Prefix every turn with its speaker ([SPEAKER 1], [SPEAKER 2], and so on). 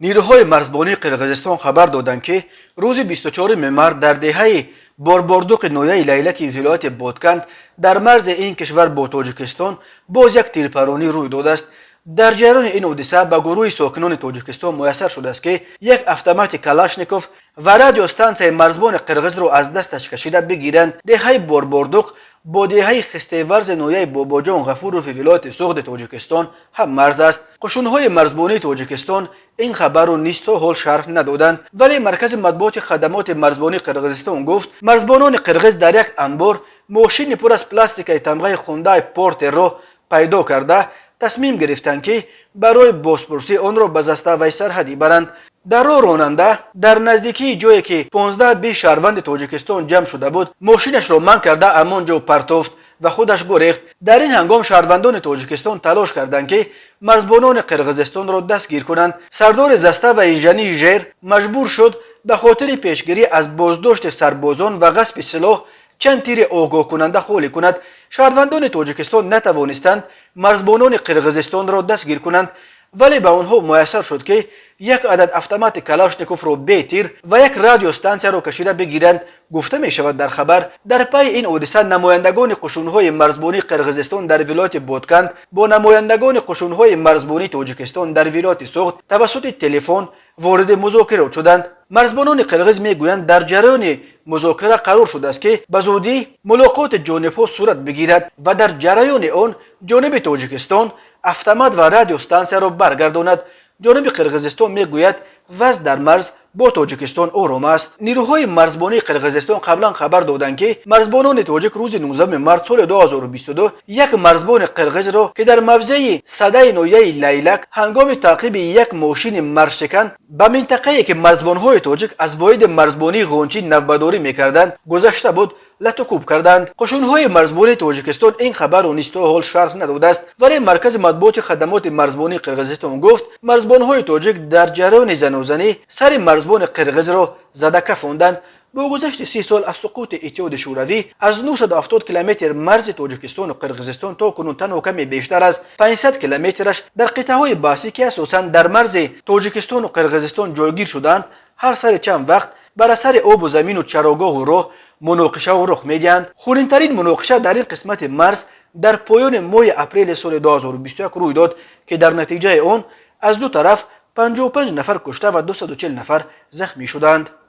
[SPEAKER 1] Нирӯҳои марзбонии Қирғизистон хабар доданд, ки рӯзи 24 март дар деҳаи Борбордуқи ноҳияи Лайлаки вилояти Ботканд дар марзи ин кишвар бо Тоҷикистон боз як тирпаронӣ рӯй додааст. Дар ҷараёни ин ҳодиса ба гурӯҳи сокинони Тоҷикистон муяссар шудааст, ки як автомати Калашников ва радиостансияи марзбони қирғизро аз дасташ кашида бигиранд. Деҳаи Борбордуқ бо деҳаи Хистеварзи ноҳияи Бобоҷон Ғафурови вилояти Суғди Тоҷикистон ҳам марз аст. Қушунҳои марзбонии Тоҷикистон ин хабарро низ то ҳол шарҳ надоданд, вале маркази матбуоти хадамоти марзбонии Қирғизистон гуфт, марзбонони қирғиз дар як анбор мошини пур аз пластикаи тамғаи Хундай Портерро пайдо карда, тасмим гирифтанд, ки барои бозпурсӣ онро ба заставаи сарҳадӣ баранд. Дар роҳ ронанда дар наздикии ҷое, ки 15-20 шаҳрванди Тоҷикистон ҷамъ шуда буд, мошинашро манг карда, ҳамон ҷо партофт ва худаш гурехт. Дар ин ҳангом шаҳрвандони Тоҷикистон талош карданд, ки марзбонони Қирғизистонро дастгир кунанд. Сардори заставаи Жани Жер маҷбур шуд ба хотири пешгирӣ аз боздошти сарбозон ва ғасби силоҳ чанд тири огоҳкунанда холӣ кунад. Шаҳрвандони Тоҷикистон натавонистанд марзбонони Қирғизистонро дастгир кунанд, вале ба онҳо муяссар шуд, ки як адад автомати Калашниковро бе тир ва як радиостансияро кашида бигиранд, гуфта мешавад дар хабар. Дар пайи ин ҳодиса намояндагони қушунҳои марзбонии Қирғизистон дар вилояти Ботканд бо намояндагони қушунҳои марзбонии Тоҷикистон дар вилояти Суғд тавассути телефон вориди музокирот шуданд. Марзбонони қирғиз мегӯянд, дар ҷараёни музокира қарор шудааст, ки ба зудӣ мулоқоти ҷонибҳо сурат бигирад ва дар ҷараёни он ҷониби Тоҷикистон автомат ва радиостансияро баргардонад. Ҷониби Қирғизистон мегӯяд, вазъ дар марз бо Тоҷикистон ором аст. Нирӯҳои марзбонии Қирғизистон қаблан хабар доданд, ки марзбонони тоҷик рӯзи 19 март соли 2022 як марзбони қирғизро, ки дар мавзеи Садаи ноҳияи Лайлак ҳангоми таъқиби як мошини марзшикан ба минтақае, ки марзбонҳои тоҷик аз воҳиди марзбонии Ғончӣ навбатдорӣ мекарданд, гузашта буд, латукӯб карданд. Қушунҳои марзбонии Тоҷикистон ин хабарро низ то ҳол шарҳ надодааст, вале маркази матбуоти хадамоти марзбонии Қирғизистон гуфт, марзбонҳои тоҷик дар ҷараёни занозанӣ сари марзбони қирғизро зада кафонданд. Бо гузашти 30 сол аз суқути Иттиҳоди Шӯравӣ аз 970 километр марзи Тоҷикистону Қирғизистон то кунун танҳо каме бештар аз 500 километраш дар қитъаҳои баҳсӣ, ки асосан дар марзи Тоҷикистону Қирғизистон ҷойгир шудаанд, ҳар сари чанд вақт бар асари обу замину чарогоҳу роҳ муноқишаҳо рух медиҳанд. Хунинтарин муноқиша дар ин қисмати марз дар поёни моҳи апрели соли 2021 рӯй дод, ки дар натиҷаи он аз ду тараф 55 нафар кушта ва 240 нафар захмӣ шуданд.